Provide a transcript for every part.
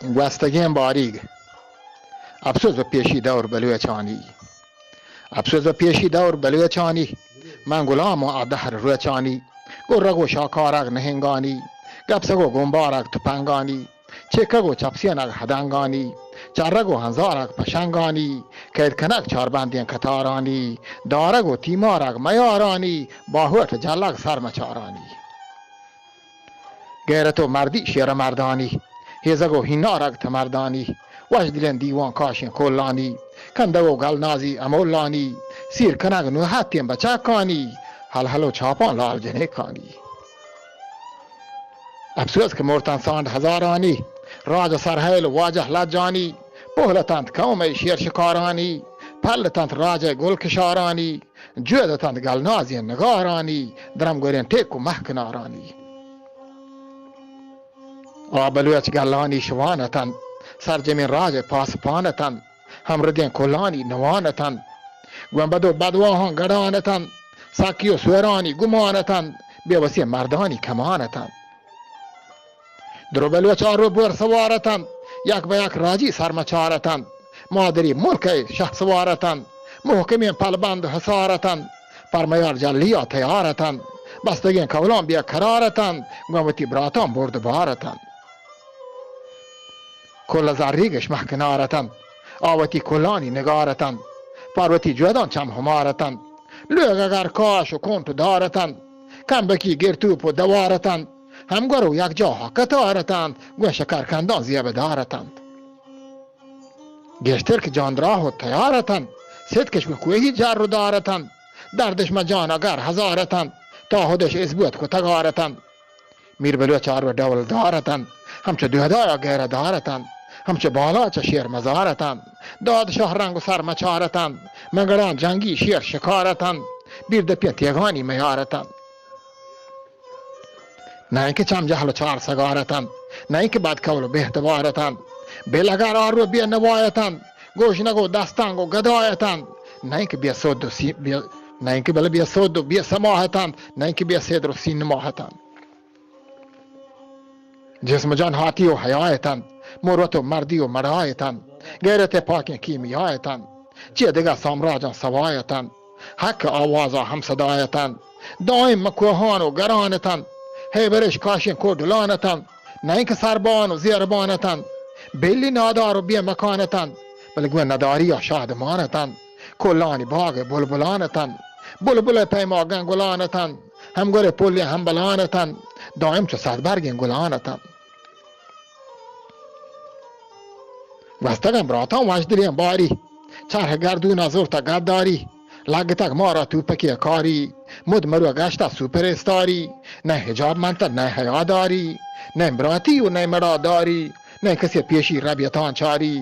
گوستگیں باریگ۔ اپسوز و پیشی دور بلوچانی۔ اپسوز و پیشی دور بلوچانی۔ من غلام و آ دہر روچانی۔ گرگ و شاکارگ نہنگانی۔ گپسگ و گمبارگ تپنگانی۔ چکگ و چپسینگ ہدنگانی۔ چرگ و ہنزارگ پشنگانی۔ قید کنگ چاربندیں قطارانی۔ دارگ و تیمارگ میارانی۔ باہوٹ جلگ سرمچارانی۔ غیرت و مردی شیر مردانی۔ ہیزگ و ہینارگ تمردانی۔ وش دلیں دیوان کاشیں کلانی۔ کندگ و گلنازی امولانی۔ سیر کنگ نوحتیں بچکانی۔ ہلہل و چاپان لال جنکانی۔ اپسوز کہ مرتن سانڈ ہزارانی۔ راج سرحیل و واجہ لجانی۔ پہلتنت قوم شیر شکارانی۔ پلتنت راج گل کشارانی۔ جود اتنت گلنازیں نگارانی، درمگوریں ٹیک و مہکنارانی۔ آ بلوچ گلانی شوان اتنت، سرجمیں راج پاسپان اتنت، ہمردیں کلانی نوان اتنت۔ گوں بد و بدواہاں گڑان اتنت، سکی و سورانی گمان اتنت، بے وسیں مردانی کمان اتنت۔ درو بلوچ آرو بور سوار اتنت، یک بہ یک راجی سرمچار اتنت۔ مادری ملک ء شہ سوار اتنت، محکمیں پلبند و حصار اتنت۔ پرمیار جلی ء تیار اتنت، بستگیں کولان بے قرار اتنت، گوں وتی براتاں برد بار اتنت۔ کل زریگش مہ کنار اتنت، آ وتی کلانی نگار اتنت۔ پر وتی جوداں چم ہمار اتنت، لوگ اگر کاش و کنٹ و دار اتنت۔ کمبکی گرتوپ و دوار اتنت، ہمگور و یکجاہ قطار اتنت، گوں شکرکنداں زیب دار اتنت۔ گیشتر کہ جاندراہ و تیار اتنت، ستکش گوں کوہی جر و دار اتنت۔ دردش مہ جان اگر ہزار اتنت، تا ہدش ازبوت کتگار اتنت۔ میر بلوچ آرو ڈولدار اتنت، ہمچو دوہدایا گیرہ دار اتنت، ہمچو بالاچ شیر مزار اتنت۔ داد شاہ رنگ و سرمچار اتنت، مگڑاں جنگی شیر شکار اتنت، بیر دپیں تیگانی میار اتنت۔ نئیں کہ چم جہل و چار سگار اتنت، نئیں کہ بدقول و بے اعتبار اتنت، بے لگار آرو بے نوا اتنت، گوشنگ و دستانگ و گدا اتنت، نئیں کہ بے سود و سی-، بے، نئیں کہ بلے بے سود و بے سماہ اتنت، نئیں کہ بے سدر و سینما اتنت۔ جسم جان ہاتی و حیا اتنت، مروت و مردی و مڑا اتنت، غیرت پاکیں کیمیا اتنت، چہ دگہ سامراجاں سوا اتنت، حق آوازا ہم صدا اتنت، دائم مکوہان و گران اتنت، ہیبرش کاشیں کوڈلان اتنت، نئیں کہ سربان و زیربان اتنت، بیلی نادار و بے مکان اتنت، بلے گوں نداری یا شادمان اتنت، کلانی باغ بلبلان اتنت، بلبل پیما گنگلان اتنت، ہمگور پل ہمبلان اتنت، دائم چو صد برگیں گلان اتنت۔ گوستگاں براتاں وشدلیں باری، چرح گردونا زرتہ گداری، لگتگ مارا توپکی کاری، مد مرو گشتہ سوپر استاری، نہ حجاب منتہ نہ حیا داری، نہ براتی و نہ مڑا داری، نہ کسی پیشی ربیتان چاری،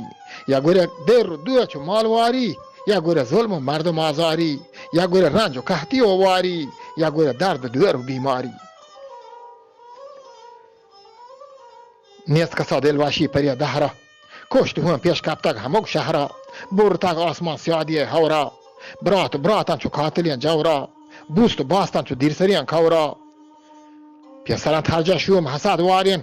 یا گورے در و دوچ و مالواری، یا گورے ظلم و مردم آزاری، یا گورے رنج و قحطی و واری، یا گورے درد و دور و بیماری۔ نیست کسا دلوشی پرے دہرا، کشت ہون پیش کپتگ ہمک شہرا، برتگ آسمان سیادی ہورا، برات و براتاں چو قاتلیں جورا، بوست و باستاں چو دیرسریں کورا۔ پیسرانت ہر جا شوم حسد وارین،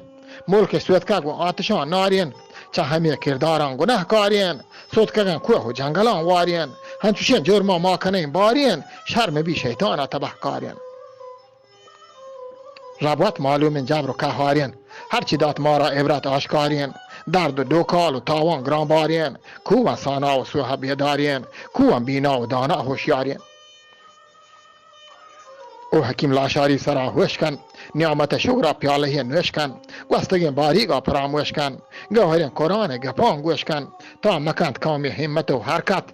ملک سوتکگ و آتشاں نارین، چہ ہمے کرداراں گناہ کارین، سوتکگاں کوہ و جنگلاں وارین، ہنچوشیں جرماں ما کنیں بارین، شرم بی شیطانا تباہ کارین۔ رب وت معلومیں جبر و قہارین، ہرچی دات مارا عبرت آشکارین، درد و ڈوکال و تاوان گرانبارین، کوان سانا و سوہ بیدارین، کوان بینا و دانا ہوشیارین۔ او حکیم لاشاری سرا ہوش کن، نعمت شگرا پیالہ نوش کن، گوستگیں باریگا پراموش کن، گوہریں قرآن گپاں گوش کن، تا مکنت قومی ہمت و حرکت،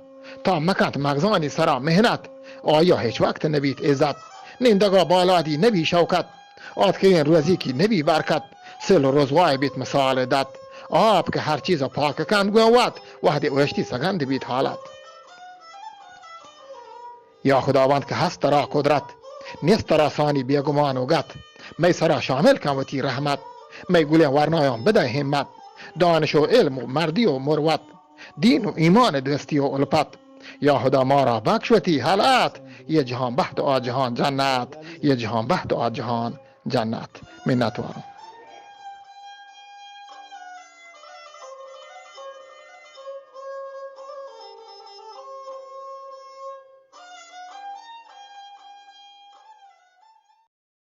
تا مکنت مغزانی سرا محنت، آیا ہچ وقت نبیت عزت، نندگا بالادی نبی شوکت، آتکگیں روزیکی نبی برکت، سل و رزوائے بیت مثال دت، آپ کہ ہر چیزا پاک کند گون وت، وہدے اوشتی سگند بیت حالت۔ یا خداوند کہ ہست ترا قدرت، نیست ترا ثانی بیگمان و گت، مئے سرا شامل کن وتی رحمت، مئے گلیں ورنایاں بدئے ہمت، دانش و علم و مردی و مروت، دین و ایمان دوستی و الفت۔ یا خدا مارا بخش وتی حالات، یہ جہان بہت و آ جہان جنت، یہ جہان بہت و آ جہان جنت۔ منت وارم۔